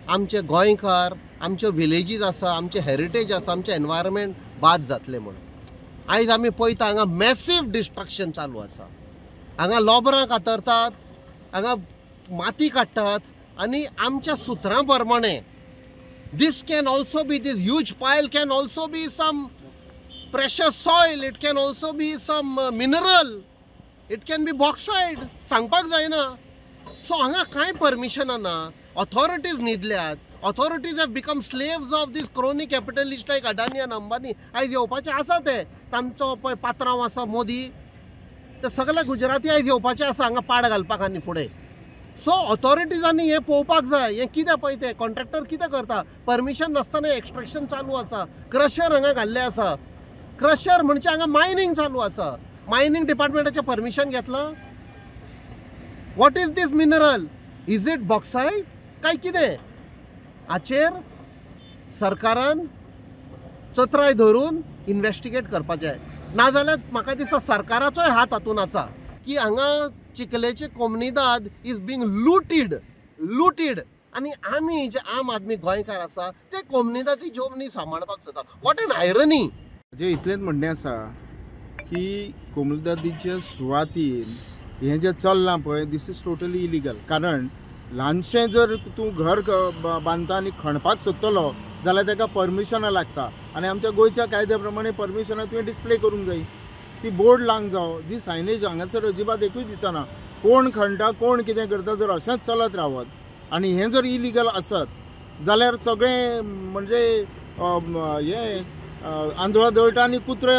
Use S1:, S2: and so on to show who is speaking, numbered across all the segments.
S1: आमचे गोंयकार, आमच्यो विलेजीस आसा, आमचे हेरिटेज आसा, आमचें एनवायरमेंट बाद जातलें म्हणून. आयज आमी पळयता हांगा मॅसीव डिस्ट्रक्शन चालू आसा. हांगा लोबरां कातरतात, हांगा माती काडटात आनी आमच्या सुत्रां प्रमाणे this can also be, this huge pile can also be some precious soil, it can also be some mineral, it can be bauxite, सांगपाक जायना. सो हांगा कांय परमिशनां ना, authorities न्हिदल्यात. Authorities have become slaves of this crony capitalist like Adani आनी अंबानी. आयज येवपाचे आसा ते, तांचो पळय पात्रांव आसा मोदी, ते सगळे गुजराती आयज येवपाचे आसा हांगा पाड घालपाक आनी फुडें. सो ऑथॉरिटीजांनी हें पळोवपाक जाय, हें कितें पळय तें कॉन्ट्रॅक्टर कितें करता, परमिशन नासतना एक्स्ट्रेक्शन चालू आसा, क्रशर हांगा घाल्ले आसा. क्रशर म्हणजे हांगा मायनींग चालू आसा. मायनींग डिपार्टमेंटाचें परमिशन घेतलां? What is this mineral? Is it bauxite काय कितें? हाचेर सरकारान चत्राय धरून इन्वेस्टिगेट करपाचें. नाजाल्यार म्हाका दिसता सरकाराचोय हात हातून आसा की हांगा चिखलेचे कोमनिदाद is being looted, looted. आनी आमी जे आम आदमी गोंयकार आसा ते कोमनिदादी जमनी सांबाळपाक सोदता. What an irony.
S2: म्हजें इतलेंच म्हणणें आसा की कोमुनिदादीच्या सुवातीन हें जें चल्लां पळय, this is totally illegal. कारण ल्हानशें जर तूं घर बांदता आनी खणपाक सोदतलो जाल्यार ताका परमिशनां लागता आनी आमच्या गोंयच्या कायद्या प्रमाणे परमिशनां तुवें डिस्प्ले करूंक जाय, ती बोर्ड लावंक जावो. जी सायनेज हांगासर अजिबात एकूय दिसना, कोण खणटा कोण कितें करता. जर अशेंच चलत रावत आनी हें जर इलिगल आसत जाल्यार सगळें म्हणजे हें आंदोळा दळटा आनी कुत्रे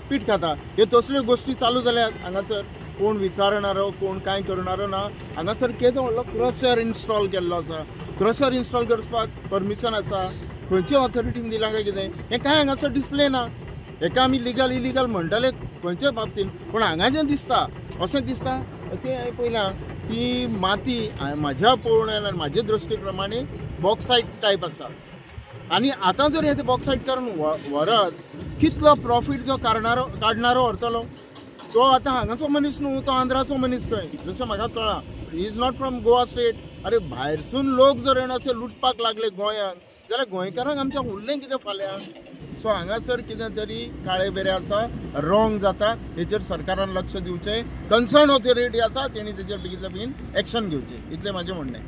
S2: पीठ खाता, ह्यो तसल्यो गोश्टी चालू जाल्यात हांगासर. कोण विचारणारो कोण कांय करणारो ना. हांगासर केदो व्हडलो क्रशर इन्स्टॉल केल्लो आसा, क्रशर इन्स्टॉल करपाक परमिशन आसा, खंयचे ऑथॉरिटीन दिलां काय कितें हें कांय हांगासर डिस्प्ले ना. हेका आमी लिगल इलिगल म्हणटले खंयचे बाबतीन, पूण हांगा जें दिसता अशें दिसता तें हांवें पळयलां की माती म्हाज्या पळोवण्या म्हाजे दृश्टी प्रमाणे बॉक्सायट टायप आसा. आनी आतां जर हें बॉक्सायट करून व्हरत कितलो प्रॉफीट जो काडणारो व्हरतलो तो आतां हांगाचो मनीस न्हू, तो आंध्राचो मनीस खंय, जशें म्हाका कळ्ळां. He is not from Goa state. अरे भायरसून लोक जर येवन अशे लुटपाक लागले गोंयांत जाल्यार गोंयकारांक आमच्या उरलें कितें फाल्यां? सो हांगासर कितें तरी काळे बेरे आसा, रॉंग जाता, हेचेर सरकारान लक्ष दिवचें. कन्सर्न ऑथॉरिटी आसा तेणी तेचेर बेगींतल्या बेगीन एक्शन घेवचें, इतलें म्हाजें म्हणणें.